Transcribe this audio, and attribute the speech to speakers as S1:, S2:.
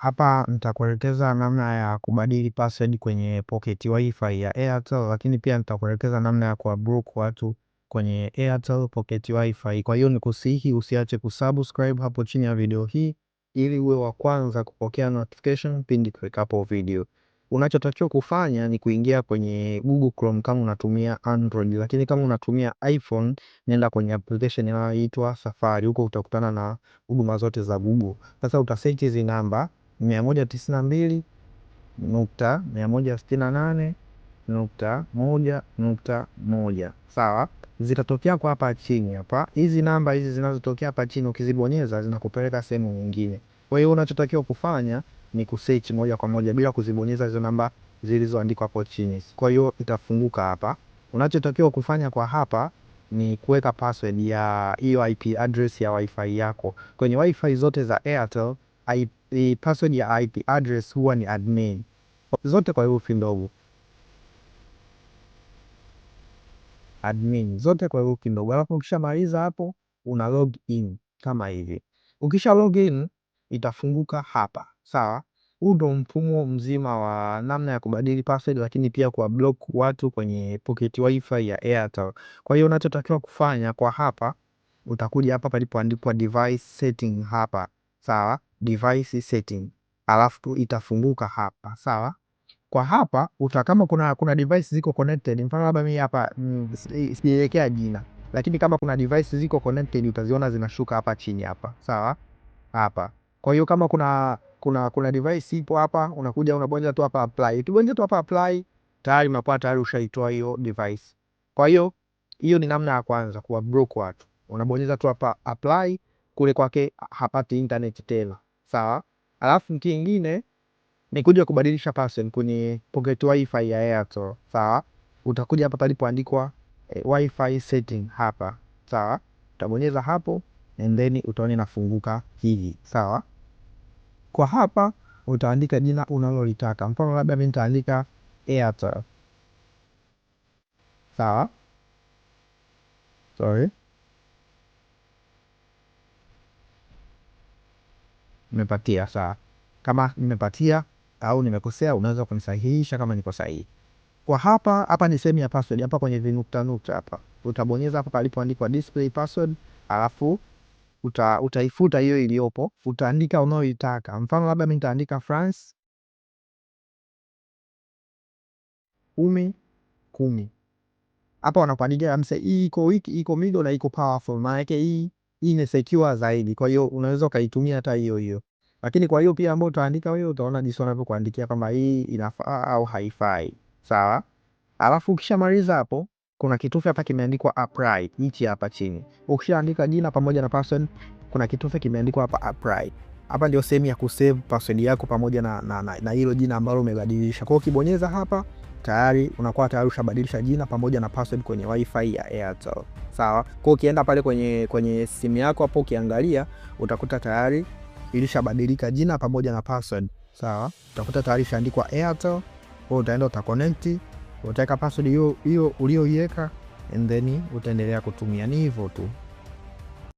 S1: Hapa nitakuelekeza namna ya kubadili password kwenye pocket wifi ya Airtel, lakini pia nitakuelekeza namna ya kuwablock watu kwenye Airtel pocket wifi. Kwa hiyo nikusihi usiache kusubscribe hapo chini ya video hii ili uwe wa kwanza kupokea notification pindi tuwekapo video. Unachotakiwa kufanya ni kuingia kwenye Google Chrome kama unatumia Android, lakini kama unatumia iPhone nenda kwenye application inayoitwa Safari. Huko utakutana na huduma zote za Google. Sasa utasearch hizi namba 192.168.1.1, sawa, zitatokea kwa hapa chini hapa. Hizi namba hizi zinazotokea hapa chini ukizibonyeza zinakupeleka sehemu nyingine. Kwa hiyo unachotakiwa kufanya ni kusearch moja kwa moja bila kuzibonyeza hizo namba zilizoandikwa hapo chini. Kwa hiyo itafunguka hapa. Unachotakiwa kufanya kwa hapa ni kuweka password ya hiyo IP address ya wifi yako. Kwenye wifi zote za Airtel password ya IP address huwa ni admin, zote kwa herufi ndogo admin, zote kwa herufi ndogo. Alafu ukishamaliza hapo una log in kama hivi. Ukisha log in itafunguka hapa, sawa. Huu ndo mfumo mzima wa namna ya kubadili password, lakini pia kuwa block watu kwenye pocket wifi ya Airtel. Kwa hiyo unachotakiwa kufanya kwa hapa, utakuja hapa palipoandikwa device setting hapa, sawa, device setting, alafu itafunguka hapa, sawa. Kwa hapa uta kama kuna device ziko connected, mfano labda mimi hapa sijaelekea jina, lakini kama kuna device ziko connected utaziona zinashuka hapa chini hapa, sawa, hapa. Kwa hiyo kama kuna device ipo hapa, unakuja unabonyeza tu hapa apply. Ukibonyeza tu hapa apply, tayari unakuwa tayari ushaitoa hiyo device. Kwa hiyo hiyo ni namna ya kwanza kuwa block watu. Unabonyeza tu hapa apply, kule kwake hapati internet tena, sawa. Alafu kingine ni kuja kubadilisha password kwenye pocket wifi ya Airtel, sawa. Utakuja hapa palipoandikwa wifi setting hapa, sawa. Utabonyeza hapo and then utaona inafunguka hivi, sawa. Kwa hapa utaandika jina unalolitaka, mfano labda mimi nitaandika Airtel, sawa. Sorry, nimepatia, sawa. Kama nimepatia au nimekosea, unaweza kunisahihisha kama niko sahihi. Kwa hapa, hapa ni sehemu ya password, hapa kwenye vinukta nukta hapa utabonyeza hapa palipoandikwa display password, alafu utaifuta hiyo iliyopo, utaandika unayoitaka. Mfano labda mimi nitaandika France 10 10. Hapa wanakuandikia mse hii iko weak, iko middle na iko powerful. Maana yake hii ni secure zaidi. Kwa hiyo unaweza ukaitumia hata hiyo hiyo. Lakini kwa hiyo pia ambayo utaandika wewe utaona jinsi wanavyokuandikia kama hii inafaa au haifai. Sawa? Alafu ukishamaliza hapo kuna kitufe hapa kimeandikwa apply, hichi hapa chini. Ukishaandika jina pamoja na password, kuna kitufe kimeandikwa hapa apply. Hapa ndio sehemu ya kusave password yako pamoja na hilo jina ambalo umebadilisha. Kwa hiyo ukibonyeza hapa tayari unakuwa tayari ushabadilisha jina pamoja na password kwenye wifi ya Airtel. Sawa? Kwa hiyo ukienda pale kwenye simu yako hapo ukiangalia utakuta tayari ilishabadilika jina pamoja na password. Sawa? Utakuta tayari ishaandikwa Airtel. Kwa hiyo utaenda utaconnect, utaweka password hiyo hiyo ulioiweka and then utaendelea kutumia. Ni hivyo tu.